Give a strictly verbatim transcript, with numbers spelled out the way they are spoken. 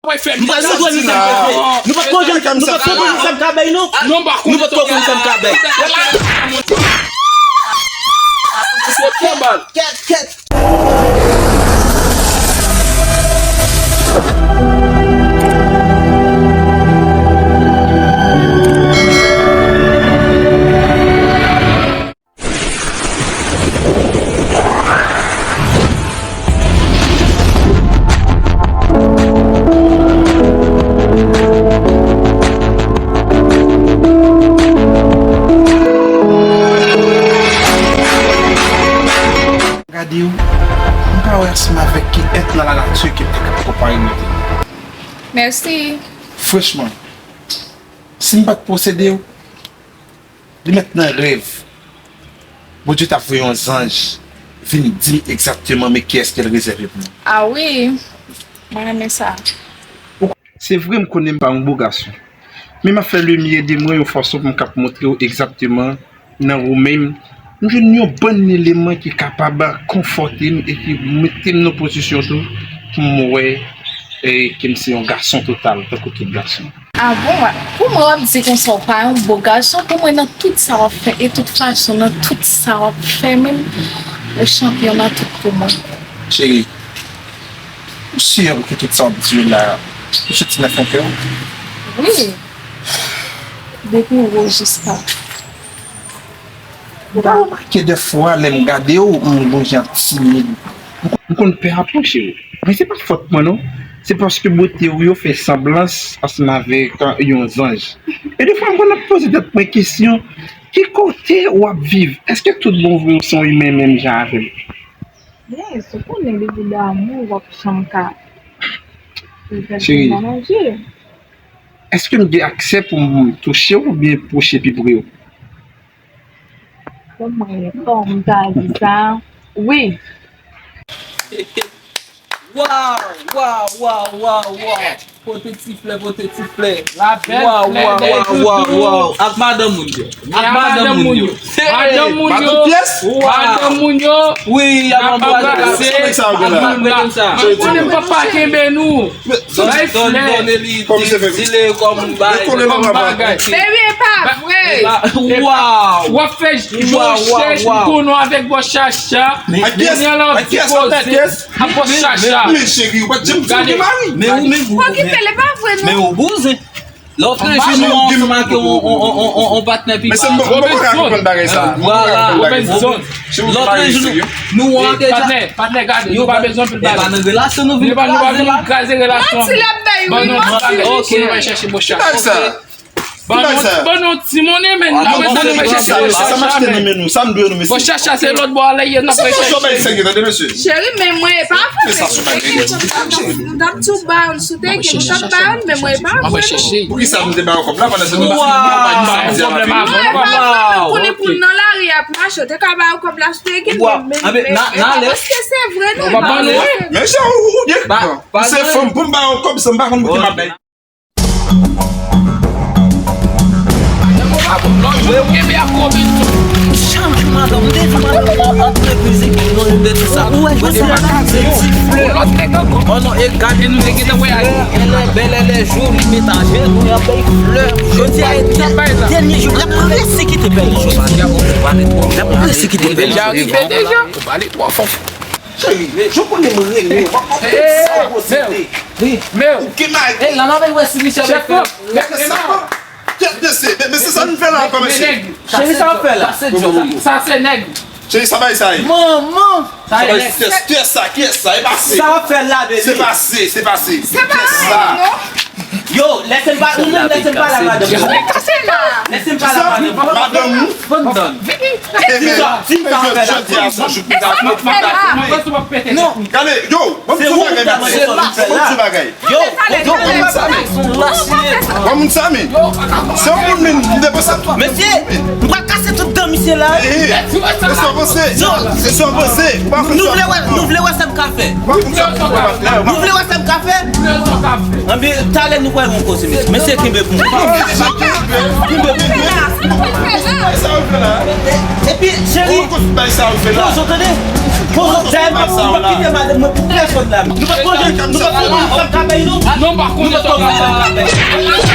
Mwen fè m pa konn sa m ka bay. Nou pa t konn sa m ka bay, non. Nou pa t konn sa m ka bay. Kèt, kèt. Gade w, m pa wè ansanm avèk ki èt nan lanati ke m te kab konpare nou de. Mèsi. Franchman, si m pa t posede w, li mèt nan rèv, Bondye t ap voye yon zanj vin di m egzakteman men kiyès ke l rezève pou mwen. A wi, mwen renmen sa. Se vre m konnen m pa yon bo gason, men m ap fè limyè de mwen yon fason pou m kab montre w egzakteman nan ou menm, m jwenn yon bann eleman ki kapab konfòte m e ki mete m nan pozisyon tou pou m wè, e, ke m se yon gason total, tankou tout gason. A bon, pou mwen, w ap di konsa, w pa yon bo gason, pou mwen, nan tout sa w ap fè, e tout fason, nan tout sa w ap fè menm, ou chanpyon nan tout pou mwen. Cheri, ou si ke tout sa w ap di yo la, ou soti nan fon kè w? Wi. Depi ou jiska. Ou pa remake dèfwa lè m gade w, m gon jan timid. M konn, m konn pè apwoche w. Men se pa fòt mwen non. Se paske bote w yo fè sanblans ansanm avèk yon zanj. E defwa m konn ap poze tèt mwen kesyon, ki kote w ap viv? Èske tout bon vre w se yon imen menm jan avè m? Yes, ou konnen depi damou w ap janm ka fè l nan je. Cheri, èske m gen aksè pou m touche w oubyen pwoche pi pre w? Kòman, kòman m ta di sa? Wi. Waw, waw, waw, waw, waw. Pote ti flè, pote ti flè. Waw, waw, waw, waw, waw. Ak madanm moun yo. Ak madanm moun yo. Madanm moun yo. Madanm moun yo. Wi, ak madanm moun yo. Ak madanm moun yo. Mwen konnen papa kenbe nou. Bay flè. Kòm se fè. Di le kòm bagay. Kòm bagay. Baby, e pa vre. Waw. W ap fè jòj chèch gounou avèk bò chacha. Ak kiyès? Ak kiyès? Ak bò chacha. Men cheri, ou pa t janm di w gen mari. Men ou menm. Okipe l, e pa vre non. Men ou bouzen. Lè w fè jenou ansanm ak yon, yon, yon, yon, yon patnè pi ba. Men se m pa ka konprann bagay sa. Vwala. Lòt jenou, nou an deja. Patnè, patnè, gade, nou pa bezwen anpil bagay. E pa nan relasyon nou vin kraze la. Manti l ap bay, wi, manti. Ban nou ti bagay pou nou al chèche bò chacha. Ban nou, ban nou ti monnen, men n ap bezwen al chèche bò chacha, men. Bò chacha se lòt bò a l ye, n ap al chèche. Cheri, men mwen e pa vre. M t ap tou ba w l, si w te gen, m t ap ba w l, men mwen e pa vre non. Poukisa m te ba w kòb la pandan se nou pa... Waw, pwoblèm avè w. Non, e pa vre, men konnen pou l nan lari ap mache, w te ka ba w kòb la si w te gen, men, men, men, men, paske se vre non, e pa vre. Men jan ou, ou byen pran. Se fanm pou m ba w kòb, se m pa konn pou ki m ap bay. Chak madanm, m te di madanm nan antrepriz epi nou, nou te di sa. Ou wè jodi a la, se ti flè. Oh non, e gade nou te gentan wè a. Elle est belle, elle est jolie, met à genoux, y ap bay flè. Jodi a, e dènye jou, y ap prese kite bèl jodi. Y ap prese kite bèl jodi. Cheri, je konnen m renmen w, m ap fè tout sa w posede. Ou gen mari. E la, n ap wè si misye ap fè. Mesye, sa pa. Mesye, sa nou fè la ankò, mesye? Cheri, sa w fè la? Sa se nèg. Cheri, sa bay sa ye? Manman! Sa bay, kiyès, kiyès sa? Kiyès sa? E pase. Sa w fè la, baby? Se pase, se pase. Se pa sa, non. Yo, lèse m pale, ou menm lèse m pale ak madanm mwen. Lèse m pale ak madanm mwen. Madanm ou? Di m sa, di m sa w fè la. Jodi a se yon jou pou ta... Non. Gade, yo, ban m di yon bagay, mesye. Ban m di yon bagay. Yo, yo, ban m sa, men. Ban m sa, men. Se yon moun, men, m depanse. Mesye, m pral kase tout dan misye la. Mesye, avanse. Mesye, avanse. Ou pa fè sa. Nou vle wè, nou vle wè sa m ka fè. Nou vle wè sa m ka fè. Anben, talè nou pral yon koze, mesye. Mesye, kenbe pou mwen. Sa w fè la? Sa w fè la? Epi, cheri, poze w tande. Poze w, dayè, m p ap kite madanm mwen pou pèsonn la. Nou p ap manje, nou p ap fini, nou p ap travay, non. Non, pa konnen sa w travay.